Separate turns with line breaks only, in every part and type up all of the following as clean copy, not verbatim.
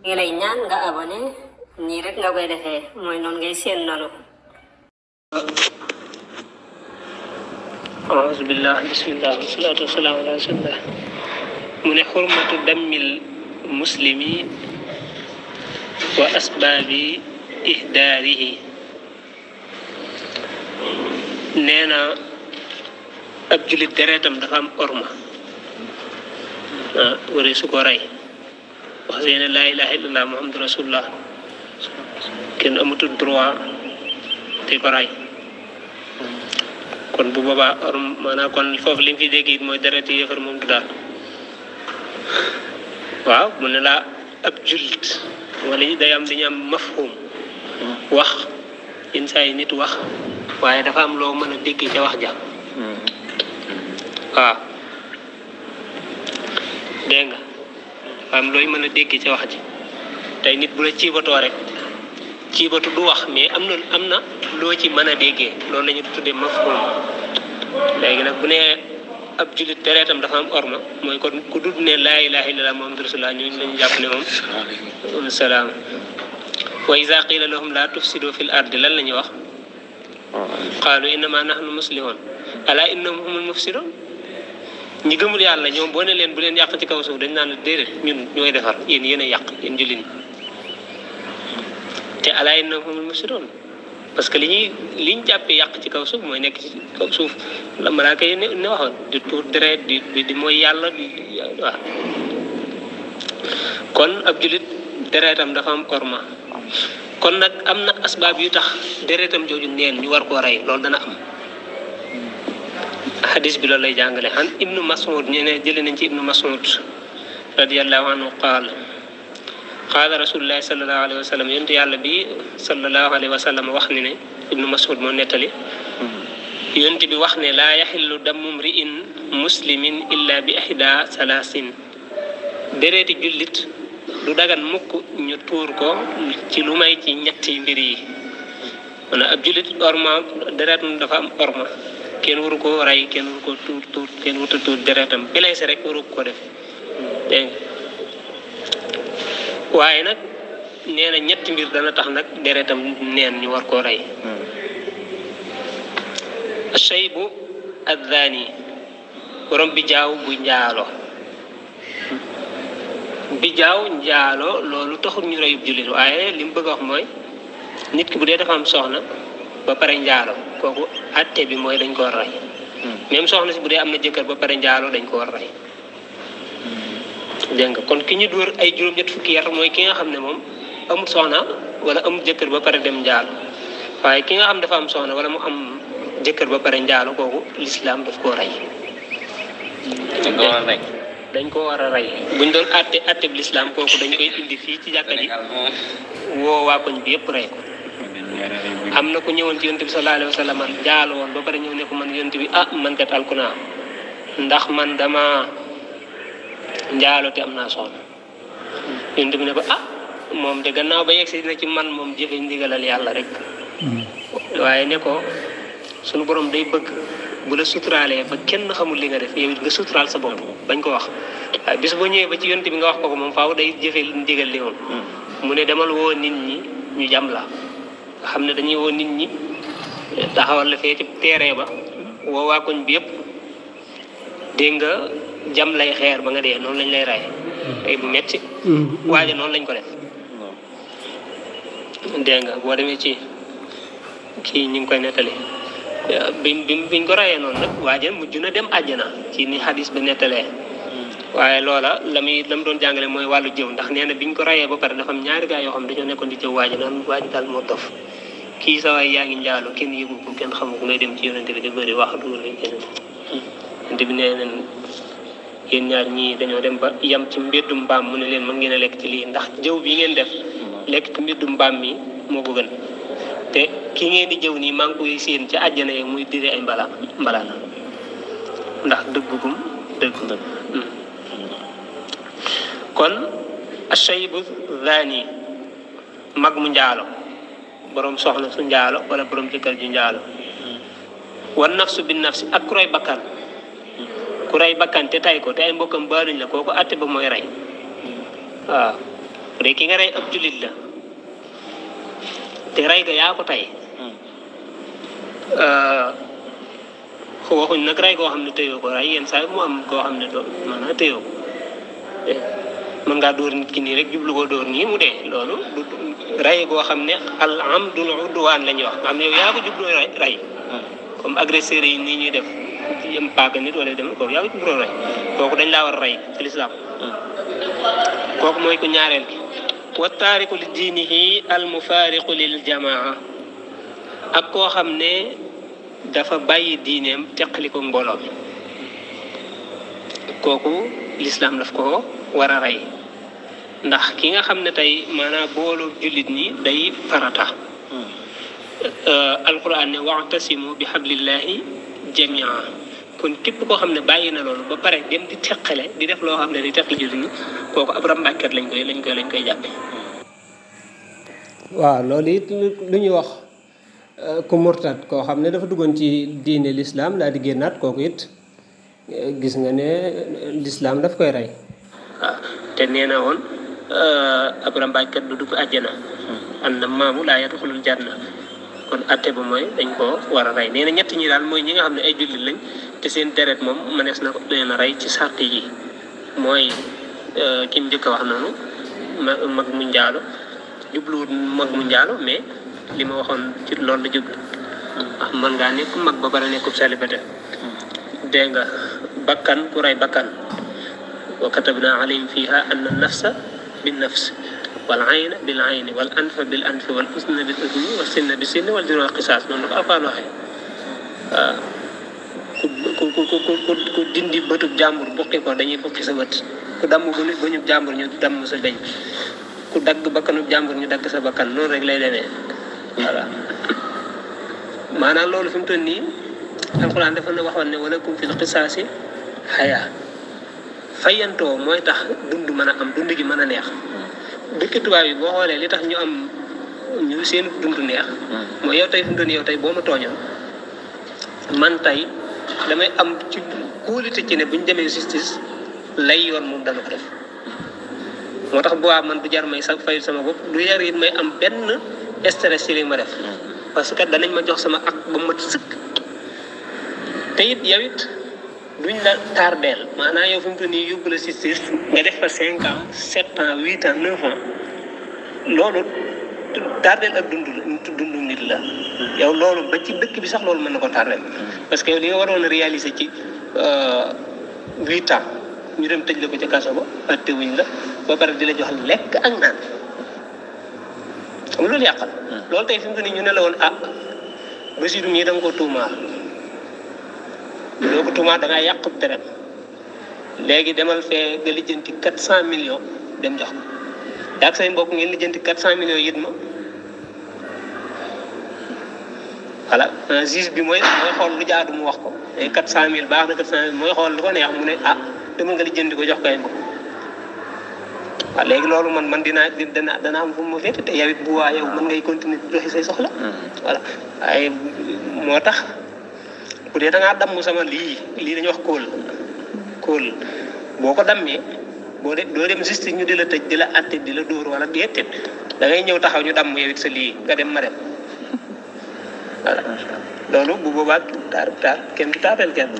ngi lay ñaan nga abonné nii rek nga koy defee mooy noonu ngay seen noonu.
أعوذ بالله بسم الله والصلاة والسلام على رسول الله من حرمة دم المسلم وأسباب إهداره نينا أبجل الدراتم دفام أرمى ورسوك وراي وحسين لا إله إلا الله محمد رسول الله كن أمت الدروع تيكوراي kon bu boobaa maanaam kon foofu li nga fi dégg it mooy dereti yëfar moom du daal waaw mu ne laa ab jullit wala day am dañu am mafhum wax yenn saa yi nit wax waaye dafa am loo mën a dégg ca wax ja waaw dégg nga dafa am looy mën a dégg ca wax ji tey nit bu la ciibatoo rek ciibatu du wax mais am na loo ci mën a déggee loolu la ñu tuddee mafhum léegi nag bu ne ab jullit deretam dafa am orma mooy kon ku dut ne laa ilaha illallah muhammadu rasulullah ñooñu lañu jàpp ne moom salaam wa iza qila lahum la tufsidu fil ardi lan la ñuy wax qaalu innama nahnu muslihun ala innahum humul mufsidun ñi gëmul yàlla ñoom boo ne leen bu leen yàq ci kaw suuf dañ naan la déedéet ñun ñooy defar yéen a yàq yéen jullit ñi te ala innahum humul mufsidun parce que liñ jàppee yàq ci kaw suuf mooy nekk ci kaw suuf la malaaka yi ne waxoon di tuur deret di mooy yàlla waaw kon ab jullit deretam dafa am orma kon nag am na asbaab yu tax deretam jooju neen ñu war koo rey loolu dana am hadis bi loolu lay jàngale an ibnu mas'ud ñu ne jëlee nañ ci ibnu mas'ud radiyallahu anhu qaala rasulullahi sallallahu alayhi wa sallam yonent yàlla bi sallallahu alayhi wa sallam wax ni ne ibnu mas'ud moo nettali yonent bi wax ne laa yaxillu damu mri'in muslimin illa bi ihda salaasin dereeti jullit du dagan mukk ñu tuur ko ci lu may ci ñetti mbir yi maanaam ab jullit orma deret dafa am orma kenn waru ko rey kenn waru ko tuur kenn waru tuur deretam blessé rek waru ko def dégg nga waaye nag nee na ñetti mbir dana tax nag deretam neen ñu war koo rey shaybu addaani borom bi jaaw bu njaalo bi jaaw njaalo loolu taxul ñu reyub jullit waaye li mu bëgg a wax mooy nit ki bu dee dafa am soxna ba pare njaalo kooku atte bi mooy dañ ko war rey même soxna si bu dee am na jëkkër ba pare njaalo dañ ko war rey dégg nga kon ki ñu dóor ay juróom-ñett fukki yar mooy ki nga xam ne moom amul soxna wala amul jëkkër ba pare dem njaalo waaye ki nga xam dafa am soxna wala mu am jëkkër ba pare njaalo kooku lislaam daf koo rey dañ ko war a rey buñ doon atte bi lislaam kooku dañ koy indi fii ci jàkka ji woo waa koñ bi yëpp rey ko am na ku ñëwoon ci yonent bi sallallahu alayhi wa sallam njaalo woon ba pare ñëw ne ko man yonent bi man kat alku naa ndax man dama njaalo te am naa soxna yonent bi ne ko moom de gannaaw ba yegsi dina ci man moom jëfe ndigalal yàlla rek waaye ne ko sunu borom day bëgg bu la suturaalee ba kenn xamul li nga def yow it nga suturaal sa bopp bañ ko wax waaye bis boo ñëwee ba ci yonent bi nga wax ko moom faaw day jëfe ndigal li woon mu ne demal woo nit ñi ñu jam la nga xam ne dañuy woo nit ñi taxawal la fee ci terrain ba woo waa koñ bi yëpp dégg nga jam lay xeer ba nga dee noonu lañ lay raye tey bu metti waaye noonu lañ ko def dégg nga boo demee ci kii ñu ngi koy nettali biñ ko rayee noonu nag waaye mujj na dem àjjana ci ni hadis ba nettalee waaye loola la mu doon jàngale mooy wàllu jëw ndax nee na biñ ko rayee ba pare dafa am ñaari gaa yoo xam dañoo nekkoon di jëw waaji naan waaji daal moo dof kii sa waay yaa ngi njaalo kenn yëgu ko kenn xamu ko ngay dem ci yonente bi di bëri wax dugal lañ kenn yonente bi nee neen yéen ñaar ñii dañoo dem ba yam ci mbeddu mbaam mu ne leen mën ngeen a lekk ci lii ndax jëw bi ngeen def lekk ci mbeddu mbaam mi moo ko gën te ki ngeen di jëw nii maa ngi koy séen ci àjjana yi muy dire ay mbalaan ndax dëggugum dëgg kon ashaybu zaani mag mu njaalo borom soxna su njaalo wala borom jëkkër ju njaalo wan nafsu bin nafsi ak ku rey bakkan te tay ko te ay mbokkam baaluñ la kooku atte ba mooy rey waaw bu dee ki nga rey ab jullit la te rey ga yaa ko tey waxuñ nag rey koo xam ne téyoo ko rey yenn saa mu am koo xam ne doo maanaam téyoo ko mën ngaa dóor nit ki nii rek jublu ko dóor nii mu dee loolu du rey koo xam ne al amdul udwaan la ñuy wax nga xam ne yow yaa ko jublu rey comme agresseurs yi nii ñuy def yëm paaka nit wala dem kooku yaa ko jublu rey kooku dañ laa war a rey ci lislaam kooku mooy ko ñaareel gi wa taariku li diinihi al mufaariqu lil jamaa ak koo xam ne dafa bàyyi diineem teqali ko mbooloo mi kooku lislaam daf ko war a rey ndax ki nga xam ne tey maanaam booloo jullit ñi day farata alquran ne wa'tasimu bi hablillahi jamia kon képp koo xam ne bàyyi na loolu ba pare dem di teqale di def loo xam ne di teqali jullit ñi kooku ab rambàkkat lañ koy jàppe
waaw loolu it lu ñuy wax ku murtad koo xam ne dafa duggoon ci diine lislaam daal di génnaat kooku it gis nga ne lislaam daf koy rey
waaw te nee na woon ab rambaajkat du dugg àjjana am na maamu laa yadxulul janna kon atte ba mooy dañ koo war a rey nee na ñett ñi daal mooy ñi nga xam ne ay jullit lañ te seen deret moom mënees na leen a rey ci sart yi mooy ki mu njëkk a wax noonu mag mu njaalo jubluwut mag mu njaalo mais li ma waxoon ci loolu la jublu ndax mën ngaa nekk mag ba pare nekkub célibataire dégg nga bakkan ku rey bakkan wa katabna alayhim fiha anna nafsa bin nafs wal ayna bil ayni wal anfa bil anfi wal usna bil usni wa sinna bi sinni wal juruha qisaas noonu la ko Alxuraan waxee ku dindi bëtub jàmbur buqi ko dañuy buqi sa bët ku damm ba ñu jàmbur ñu damm sa dañ ku dagg bakkanub jàmbur ñu dagg sa bakkan noonu rek lay demee voilà maanaam loolu fi mu toll nii alxuraan dafa na waxoon ne walakum fil qisaasi xayaa fayantoo mooy tax dund mën a am dund gi mën a neex dëkk tubaab yi boo xoolee li tax ñu am ñu seen dund neex mooy yow tey fi mu toll nii yow tey boo ma tooñoon man tey damay am ci kóolite ci ne bu ñu demee justice lay yoon moom dana ko def moo tax bu man du jar may sax fay sama bopp du jar it may am benn stress ci li ma def parce que danañ ma jox sama ak ba mat sëkk te it yow it duñ la tardeel maanaam yow fi mu toll nii yóbbu la justice nga def fa 5 ans 7 ans 8 ans 9 ans loolu tardeel ak dundu nit la yow loolu ba ci dëkk bi sax loolu mën na ko tardeel parce que yow li nga waroon a réaliser ci 8 ans ñu dem tëj la ko ca kaso ba atte wuñ la ba pare di la jox lekk ak naan xam nga loolu yàqal loolu tey fi mu toll nii ñu ne la woon Basiru mii da nga ko tuumaal loo ko tuumaal da ngaa yàq deret léegi demal fee nga lijjanti 400 millions dem jox ko yaag say mbokk ngeen lijjanti 400 millions yit ma voilà juge bi mooy xool lu jaadu mu wax ko 400000 baax na 400000 mooy xool lu ko neex mu ne demal nga lijjanti ko jox ko ay mbokk waaw léegi loolu man dana am fu mu féete te yow it bu waa yow mën ngay continuer doxi say soxla voilà waaye moo tax bu dee da ngaa damm sama lii dañuy wax kóol boo ko dammee doo dem justice ñu di la tëj di la atte di la dóor wala déedéet da ngay ñëw taxaw ñu damm yow it sa lii nga dem ma dem voilà loolu bu boobaa taar kenn du taateel kenn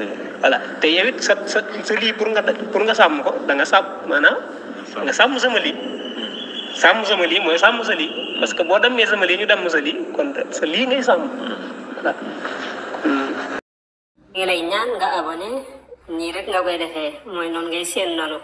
voilà te yow it sa lii pour nga sàmm ko da nga sàmm maanaam nga sàmm sama lii mooy sàmm sa lii parce que boo dammee sama lii ñu damm sa lii kon sa lii ngay sàmm voilà.
ngi lay ñaan nga abonné nii rek nga koy defee mooy noonu ngay seen noonu